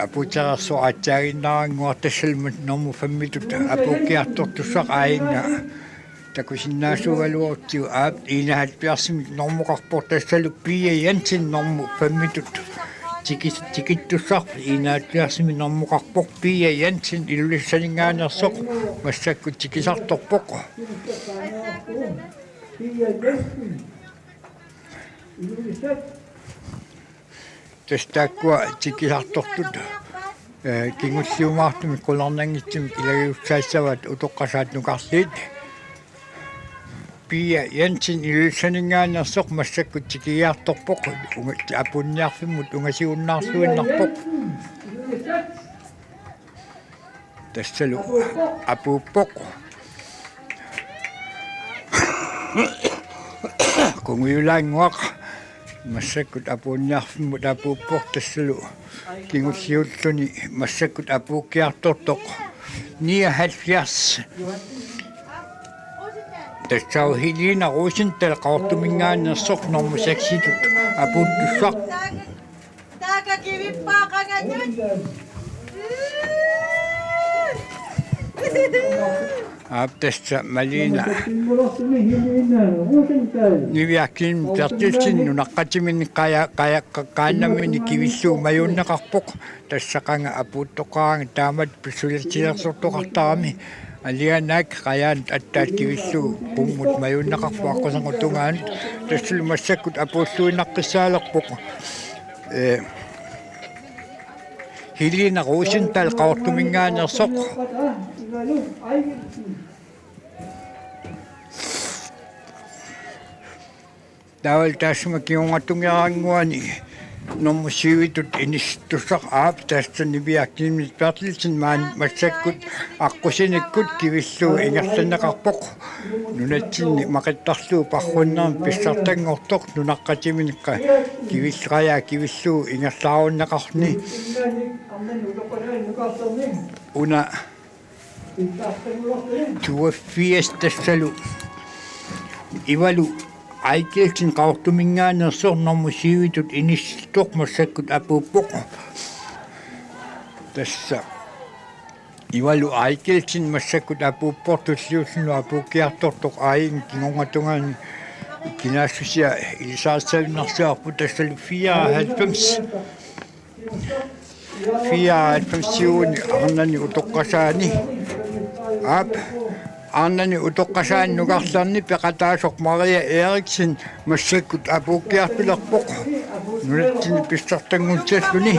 Apuutereersoq aatsaaginnaraannguaq, tassalu normu fem-itut apuukkiartortussaq, aajinnga takusinnaasuugaluarutsigu. Aap, enoghalvfjerds-imik normukarpoq, tassalu Pia Jensen normu fem-itut tikis-, tikittussaq, enoghalvfjerds-imik normukarpoq. Pia Jensen Ilulissaninngaanneersoq massakkut tikisartorpoq. Tassa taakkua tikisartortut, eh, kingulliumaartumik qularnanngitsumik ilagiussaassavaat utoqqasaat nukarliit. Pia Jensen Ilulissaninngaanneersoq massakkut tikiartorpoq, unga-, apuunniarfimmut ungasiunnaarluinnarpoq. Tassalu apuuppoq. Qungujulaannguaq. Massakkut apuunniarfimmut apuuppoq tassalu kingulliulluni massakkut apuukkiartortoq nioghalvfjerds. Tassa Helena Rosenthal Qaqortuminngaanneersoq normu seksitut apuuttussaq. Taaka kivippaaqangatut. Aap, tassa Malina Niviaq Kim Berthelsen nunaqqatiminni qaja-, qaja-, qa-, qaannaminik kivillugu majuunneqarpoq. Tassa qanga apuuttoqaraangat taamatut pissulilersortoqartarami. Alianaak qajaanut attaat kivillugu qummut majuunneqarpoq aqqusernup tungaanut. Tassalu massakkut apuulluinnaqqissaalerpoq. Ee, Helena Rosenthal Qaqortuminngaanneersoq. Taavalu taassuma kingornatungeraannguani normu syvitut inissittussaq, aap, tassa Niviaq Kim Berthelsen maani massakkut aqqusinikkut kivillugu ingerlanneqarpoq. Nunatsinni maqittarlugu parrunnermik pissartanngortoq nunaqqatiminni qa-, kivill-, qajaa kivillugu ingerlaarunneqarluni. Una toogfirs tassalu Ivalu Ejkelsen-Qaqortuminngaanneersoq normu syvitut inissittoq massakkut apuuppoq. Tassa Ivalu Ejkelsen massakkut apuuppoq, tulliulluni apuukkiartortoq aajin kingornatungaani kinaassusia ilisarissagunarsivarput, tassalu fireoghalvfems. Fireoghalvfemsiuini arnani utoqqasaani. Aap, arnani utoqqasaani nukarlerni peqataasoq Maria Eriksen massakkut apuukkiartulerpoq nunatsinni pissartanngussalluni.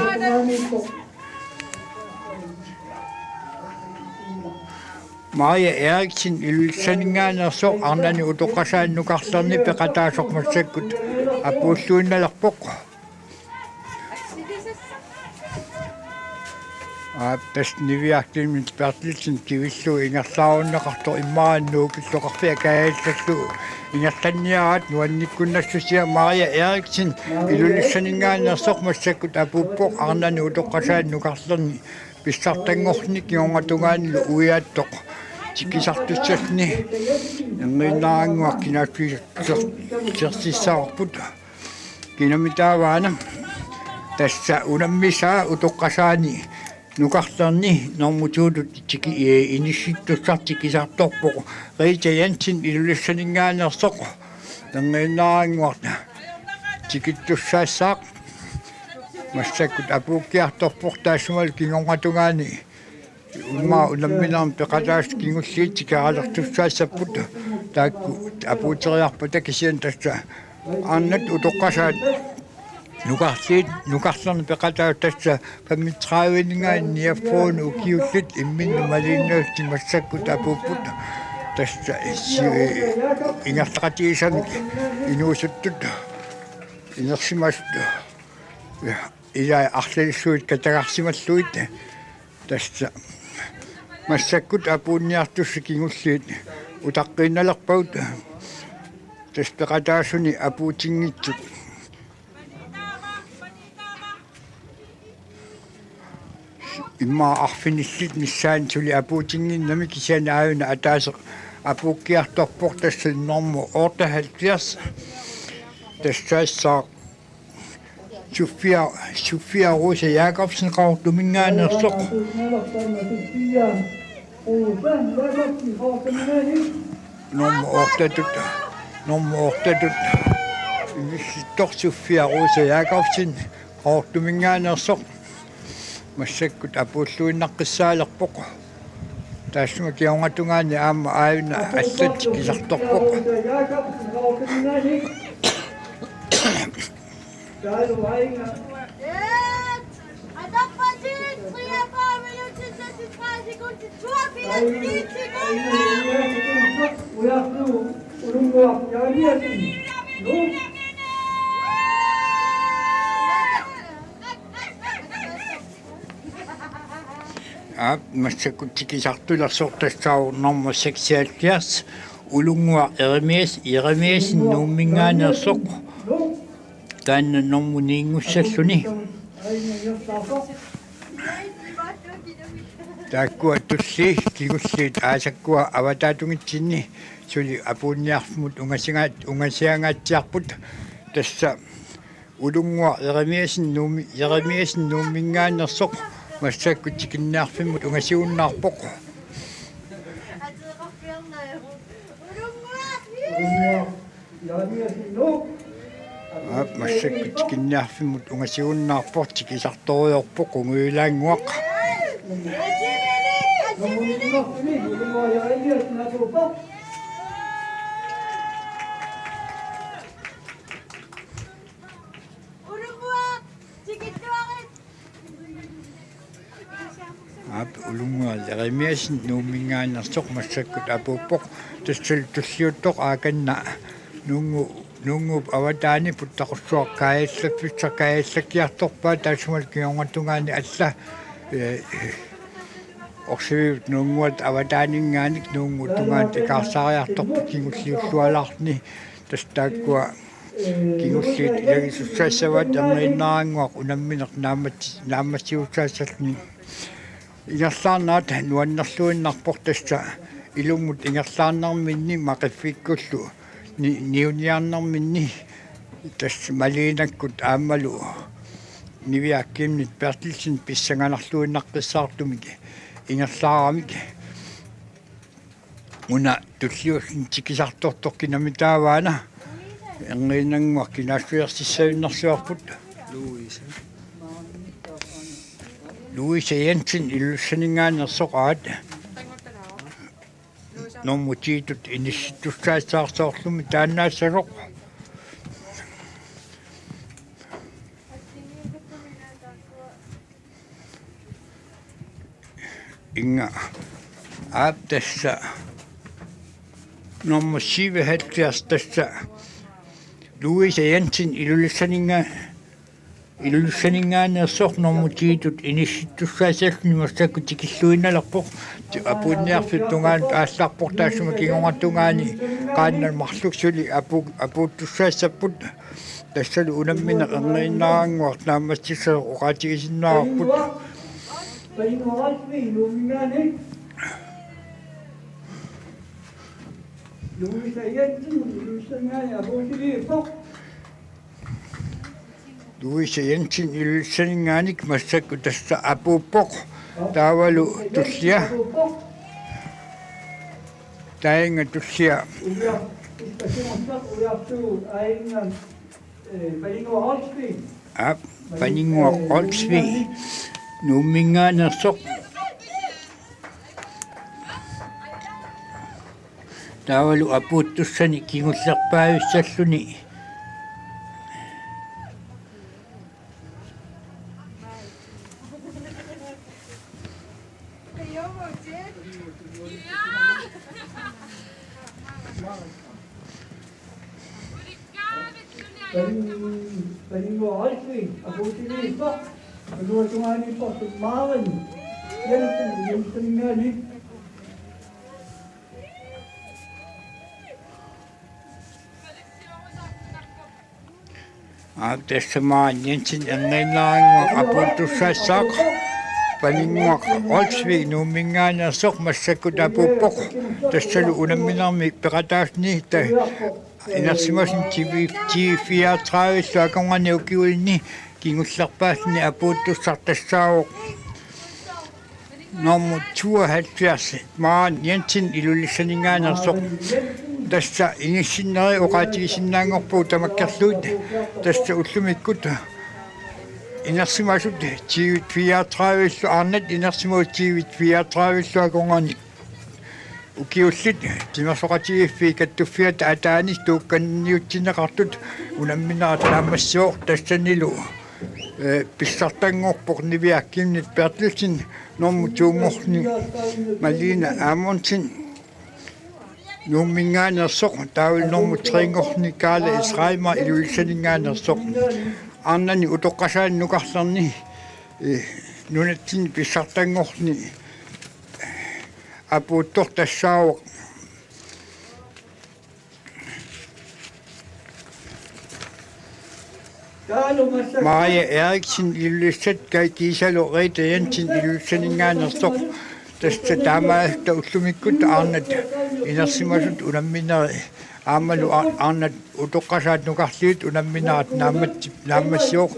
Maria Eriksen Ilulissaninngaanneersoq arnani utoqqasaani nukarlerni peqataasoq massakkut apuulluinnalerpoq. Aap, tassa Niviaq Kim Berthelsen kivillugu ingerlaarunneqartoq immaqa Nuukilloqarfiit Kaajallallu ingerlanniaraat nuannikkunnassusia. Maria Eriksen Ilulissaninngaanneersoq massakkut apuuppoq arnani utoqqasaani nukarlerni pissartanngorluni kingornatungaanilu uiaattoq tikisartussalluni. Erniinnarannguaq kinaassusersiissavarput. Kinami taavaana? Tassa unammisaa utoqqasaani nukarlerni normu tootut tiki-, ee, inissittussaq tikisartorpoq Rita Jensen Ilulissaninngaanneersoq. Erniinnarannguaq tikittussaassaaq. Massakkut apuukkiartorpoq taassumalu kingornatungaani. Immaqa unamminermi peqataasut kingulliit tikeralertussaassapput taakku apuuteriarpata, kisianni tassa arnat utoqqasaat nukarliit, nukarlerni peqataasut tassa femogtredive-ninngaanniit niogfyrre ukiullit imminnut maliinnarlutik massakkut apuupput. Tassa si-, ingerlaqatigisamik inuusuttut inersimasut ilai arlalissuit katagarsimallugit. Tassa massakkut apuunniartussat kingulliit utaqqiinnalerpagut. Tassa peqataasuni apuutinngitsut. Immaqa arfinillit missaanni suli apuutinnginnami, kisianni aajuna ataaseq apuukkiartorpoq, tassa normu otteoghalvfjerds. Tassaassaaq Sofia, Sofia Rose Jakobsen Qaqortuminngaanneersoq. Normu ottetut, normu ottetut inissittoq Sofia Rose Jakobsen Qaqortuminngaanneersoq. Massakkut apuulluinnaqqissaalerpoq. Taassuma kingornatungaani aamma aajuna allat tikisartorpoq. Aap, massakkut tikisartulersoq tassaavoq nummer seksoghalvfjerds, Ulunnguaq Jeremias-, Jeremiassen Nuumminngaanneersoq. Taanna normu niingussalluni. Taakkua tulliit kingulliit aasakkua avataatungitsinni suli apuunniarfimmut ungasiga-, ungasiangaatsiarput. Tassa Ulunnguaq Jeremiassen Nuummi-, Jeremiassen Nuumminngaanneersoq massakkut tikinniarfimmut ungasiunnaarpoq. Aap, massakkut tikinniarfimmut ungasiunnaarpoq, tikisartorujoorpoq Qungujulaannguaq. Aap, Ulunnguaq Jeremiassen Nuumminngaanneersoq massakkut apuuppoq, tassalu tulliuttoq Aakanna Nuunngu-, Nuunnguup avataani Puttaqarsuaq kaajallaffissaq kaajallakkiartorpaa, taassumalu kingornatungaani alla, ee, Orsuiup Nuunnguata avataaninngaanniit Nuunnguup tungaanut ikaarsaariartorput kingulliullualaarluni. Tassa taakkua kingulliit ilagisussaassavaat, Erniinnaraannguaq unammineq naammat-, naammassiussaassalluni. Ingerlaarnerat nuannerluinnarpoq, tassa ilummut ingerlaarnerminni Maqiffikkullu ni-, niuniarnerminni tassa Maliinakkut aammalu Niviaq Chemnitz Berthelsen pissanganarluinnaqqissaartumik ingerlaaramik. Una tulliulluni tikisartortoq kinami taavaana? Erniinnannguaq kinaassusersissagunarluarput. Louise. Louise Jensen Ilulissaninngaanneersoq aat. Normu ti-tut inissittussaassaaq, soorlumi taannaassasoq. Inga. Aap, tassa normu syvoghalvfjerds, tassa Louise Jensen Ilulissaninnga-, Ilulissaninngaanneersoq normu ti-tut inissittussaassaalluni massakkut tikilluinnalerpoq. Ti-, apuunniarfiup tungaanut aallarpoq, taassuma kingornatungaani qaannat marluk suli apu-, apuuttussaassapput. Tassalu unammineq Erniinnaraannguaq naammassissasoq oqaatigisinnaavarput. Louise Jensen Ilulissaninngaanniit massakkut tassa apuuppoq. Taavalu tullia. Taanna tullia. Aap, Paninnguaq Olsvig Nuumminngaanneersoq. Taavalu apuuttussani kingullerpaavissalluni. Paninnguaq Olsvig apuussiniippoq, kingornatungaaniippoq Maren Jensen, Jensen-ingaanniit. Aap, tassa Maren Jensen Erniinnaraannguaq apuuttussaassaaq. Paninnguaq Olsvig Nuumminngaanneersoq massakkut apuuppoq. Tassalu unamminermi peqataasuni ta-, inersimasuni T V, T V fireogtredive-llu akornanni ukiulinni kingullerpaalluni apuuttussaq tassaavoq normu tooghalvfjerds, Maren Jensen Ilulissaninngaanneersoq. Tassa inissinneri oqaatigisinnaanngorpugut tamakkerlugit. Tassa ullumikkut inersimasut T V fireogtredive-llu, arnat inersimasut T V fireogtredive-llu akornanni ukiullit timersoqatigiiffiit Kattuffiata ataani tuukkanniutsinneqartut unamminerat naammassivoq. Tassanilu, eh, pissartanngorpoq Niviaq Chemnitz Berthelsen, normu to-nngorluni Malene Amundsen Nuumminngaanneersoq, taavalu normu tre-nngorluni Karla S. Reimer Ilulissaninngaanneersoq. Arnani utoqqasaani nukarlerni, eh, nunatsinni pissartanngorluni apuuttoq tassaavoq Maja Eriksen Ilulissat, Kai Kiisalu Rita Jensen Ilulissaninngaanneersoq. Tassa taamaalilluta ullumikkut arnat inersimasut unamminerat aammalu a-, arnat utoqqasaat nukarliit unamminerat naammat-, naammassivoq.